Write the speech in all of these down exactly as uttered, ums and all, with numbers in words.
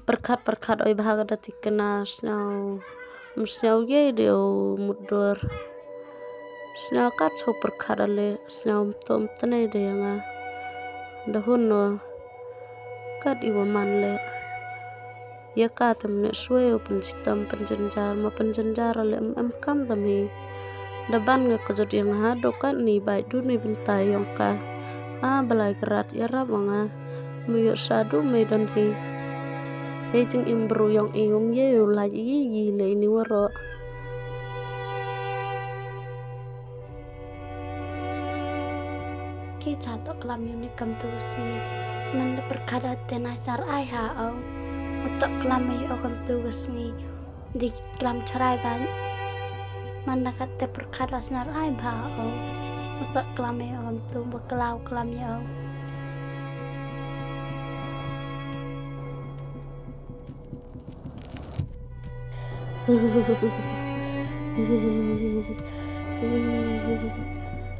Pyrkhat pyrkhat oi bha ka da thikna, sngew. Ym sngew ei de u mutdur. Sngew kat shu pyrkhat ale, sngew ym tom tnai de ïa nga. Da hun no. Kat i wa man le. Ïa ka te mynne shuwa u pynchitom pynjynjar, ma pynjynjar ale em em kam tam hi. Da ban nga ka jot ïa nga ha do kat ni bai du ni bynta ïong ka. A Blai Kynrad ïarap wa nga. Me ïoh sa du me don hi. Hei jingim bru ïong i um ye u lait i i le ini waroh. Ki cha to klam ïa u ni kam tu ka sngi. Man da pyrkhat da te na sar ai ha au. U to klam ïa u kam tu ka sngi. Di klam chrai ban. Man da kat te pyrkhat la snar ai ba au. U to klam ïa u kam tu ba klau klam ïa u.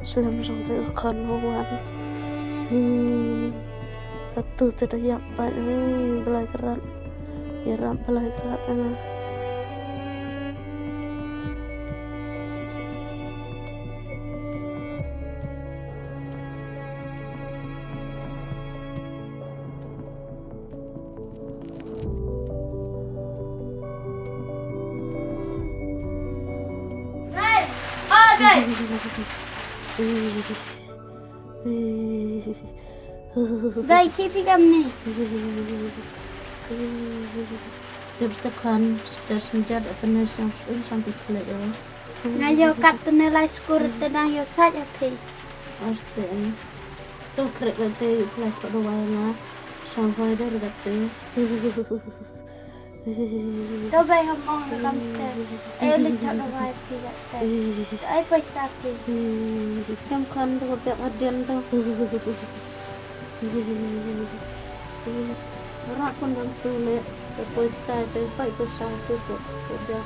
Slem jong te u khon u wan. Atu te da ïap pat ni Blai Kynrad. Ïarap Blai Kynrad. Bai ki pi kam ni. Jab sta khan, sta sinjat, apa ni sang sun sang pi khlek ya. Nga ïoh kat te ne lai skur te nang ïoh chait ha phi. Aste. To khrek kat te ïoh khlek ko dawai nga. Sang hoi de kat te. To bai ha mong da kam te. Ai le chot dawai phi kat te. Ai paisa phi. Kam khan to bek adian to. Rak pun dang tu ne, te poi stai te pai ko sa tu ko, ko dia.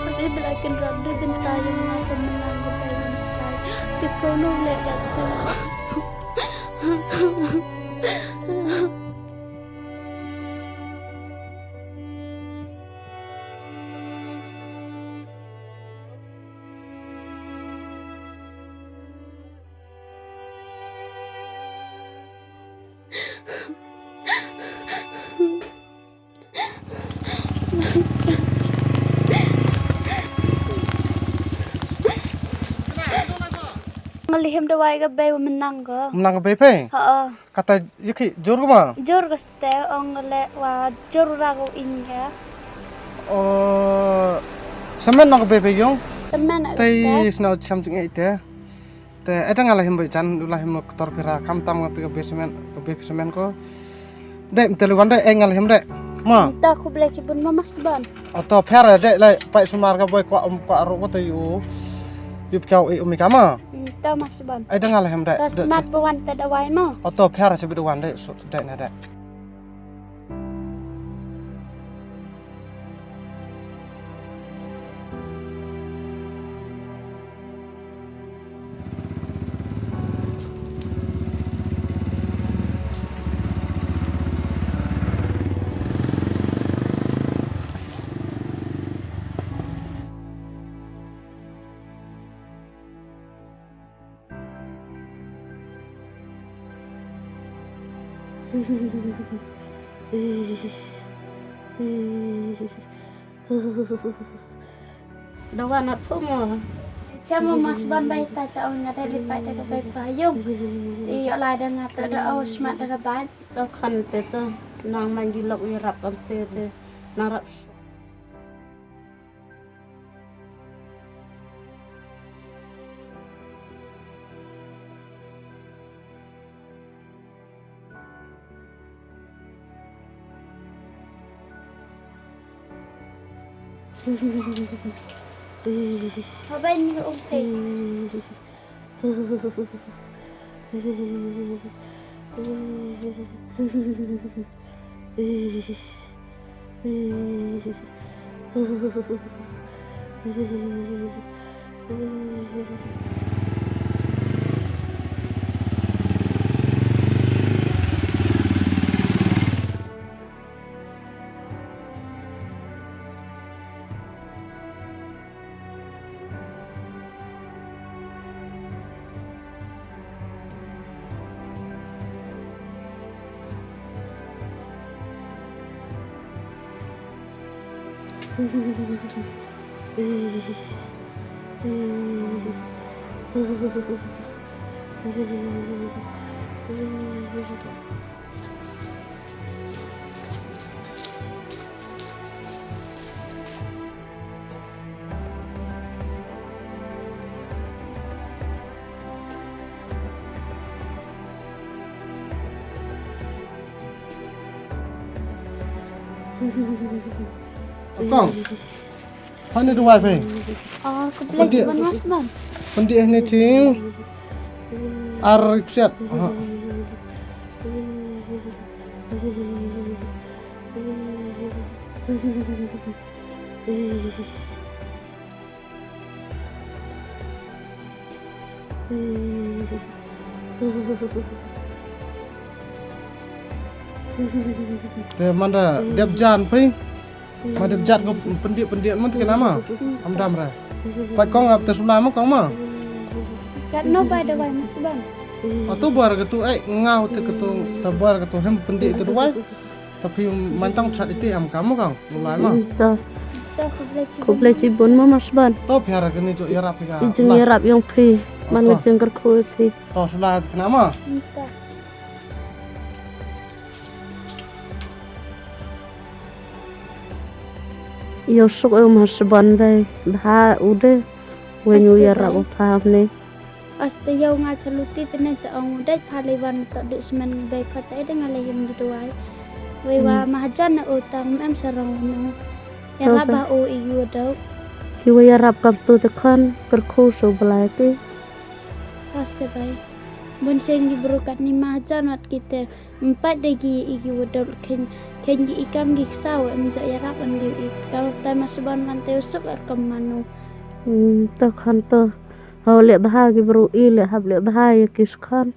Ade Blai Kynrad de bynta ïa nga ka mynlang ka bai bynta. Te kono leh kat te. Nga lehim dawai ka bei wa mynlang ko. Mynlang ka bei phi? Ho. Kata ïa ki jur ko ma? Jur ko ste ong le wa jur ra ko inga. O, semen nang ka bei phi ïong? Semen. Te sna cham jing ite. Te, eh, da nga la him beit jan, u la him ktor pira, kam tam nga te ka beit semen, ka beit semen ko. Dek, mte li wan dek, eh, nga la him dek. Ma. Ta khublei chibun ma mas ban. Oto, pera dek, lai, pai sumar ka boi kwa, um, kwa ro ko te yu. Yu pkau, eh, umi ka ma. Ta mas ban. Eh, da nga la him dek. Ta smat bo wan te dawai ma. Oto, pera chibun wan dek, so, dek na dek. Da wan at phu mo. Cha mo mas ban bai ta ta ong nga da li pai ta ka bai pa yung. Ti yo lai da nga ta da au smat da ka bai. Ta khan te ta nang man gi lok wi rap am te te nang rap. Habai ni um pei. Kong, phan ïa u dawai phi. Ah, khublei shibun Mashban. Pyndih hangne shi ar ksiat. Ha. Te man da dep jan phi. Man dep jan ko pyndih pyndih man te kena ma. Am dam re. Pat kong ap te sula ma kong ma. Kat no bai dawai Mashban. Atu bar ka tu ai ngau te ka tu ta bar ka tu hem pyndih te dawai. Ta phi man tang chat ite am kam kong. Ulai ma. To. To khublei shibun. Khublei shibun ma Mashban. To phi ara kani jo ïarap ka. I jingïarap ïong phi. Man la jingkyrkhu ïa phi. To sula kena ma. To. Ïoh suk ïoh Mashban dei. Bha u dei. Wen u ïarap u pha ne. Aste ïa u nga cha luti te ne te ong u dei pha lei wan to dei smen ngi bei pha te dei nga lei him di dawai. Wei wa mahajan u tang em sarong u. Ïarap ba u i u dau. Ki wei ïarap kam tu te khan kyrkhu shu belai ki. Aste bai. Bun sien ki bru kat ni mahajan wat ki te. Mpat de gi i gi wadot khen khen gi i kam gi ksaw em ja ïarap em gi i kam tai Mashban man te u suk er kam manu. Hmm, to khan to. Hau leh bha gi bru i leh hap leh bha ïa ki skhan.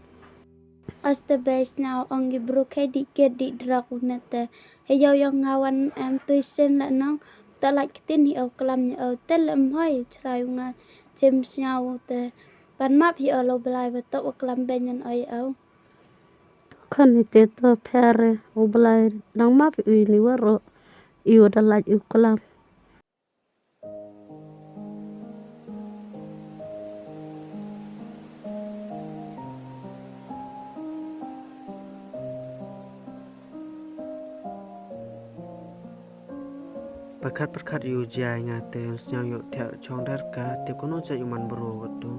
Aste bai sngew ong gi bru khe di ket di drak u ne te. He ïaw ïong nga wan em tui sen leh nong. Ta lait ktin hi au klam ni au tel em hoi chrai u nga chem sngew u te. Pan map hi au lo belai ba tok u klam ben ngan oi au. Khan hi te to pher u belai nang map ui ni waro. Iu da lait u klam. Pyrkhat pyrkhat ïa u jia nga te sñiaw ïoh thiah chong der ka te kuno cha ïa u man bro wat tu.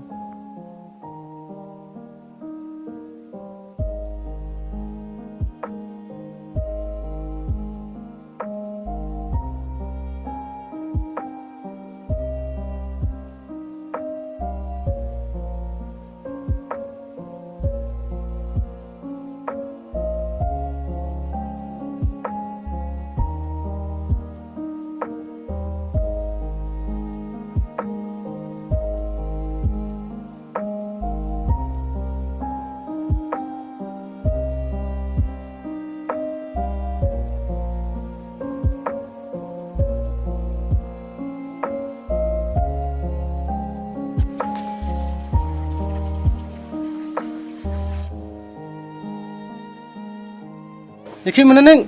Ïa ki mane ning?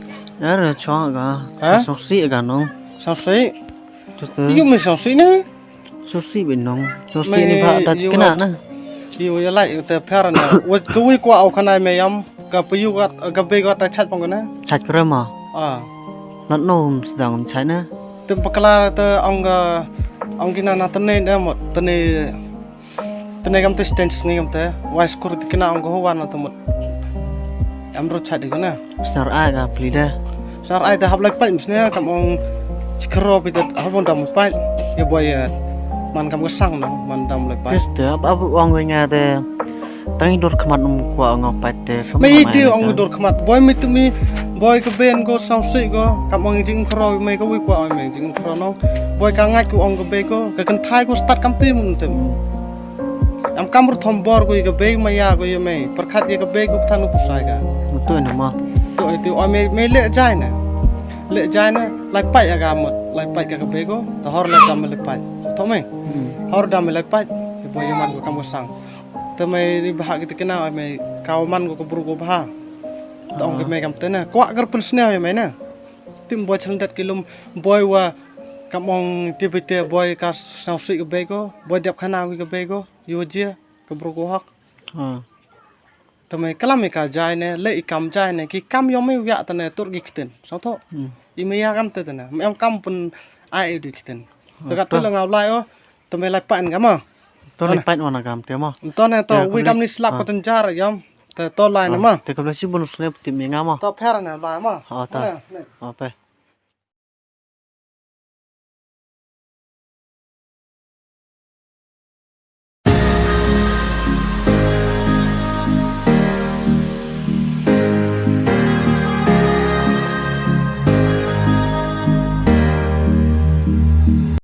Yar chong ga. Ha? Song si ga nong. Song si? Yu mi song si ne? Song si bi nong. Song si ni ba da kena na. Yu ya lai te phar na. Wat ka wi kwa au khana me yam. Ka pa yu gat ka be gat ta chat pong na. Chat kre ma. Ah. Not no um sedang um chat na. Te pakla te ong ga ong kina na tene de mot tene. Tene kam te stand sngi kam te wai skur te kina ong ko wan na te mut. Em ro chai de kina. Sar ai ga pli de. Sar ai te hap lai pai misne kam ong skro pi te hap ong dam pai. Ye boy ye man kam ko sang na man dam lai pai. Tes te ap ap ong we nga te. Tang i dur khmat um kwah ong pat te. Me i ti ong i dur khmat. Boi me tu me. Boi ka ben ko sngewsih ko. Kam ong jingkhro me ka wi kwah ong me jingkhro nong. Boi ka ngait ko ong ka bei ko. Ka kynthai ko stad kam ti mun tem. Am kam ru thom bor ko i ka bei ma ya ko ya me. Perkhat ya ka bei ko than ko pusai ka. Mutu na ma. Tu i ti ong me me le jai na. Le jai na lai pai aga mut lai pai ka ka bei ko. Ta hor le dam le pai. To me. Hor dam le pai. Boi ya man ko kam ko sang. Te mei ni bha ki te kena mei ka man ko ka bru ko bha. Ta ong ki mei kam te na. Kwah kar pun sne mei na. Tim boi chaldat ki lum boi wa kam ong ti bete boi ka sngewsih ka bei ko. Boi dep khana ki ka bei ko. Yo je ka bru ko hak. Te mei kalam i ka jai ne le i kam jai ne ki kam yong mei ya te ne tur ki kten. Sngewtho. I mei ya kam te te na. Mei am kam pun ai i du kten. Te ka tu la ngaw lai o. Te mei lai pan ka ma. To lai pan wana kam te ma. To ne to wi kam ni slap ko ten jar yam. Te to lai na ma. Te ka bla si bonus ne ti mi nga ma. To pher na lai ma. Ha ta. Ha pe.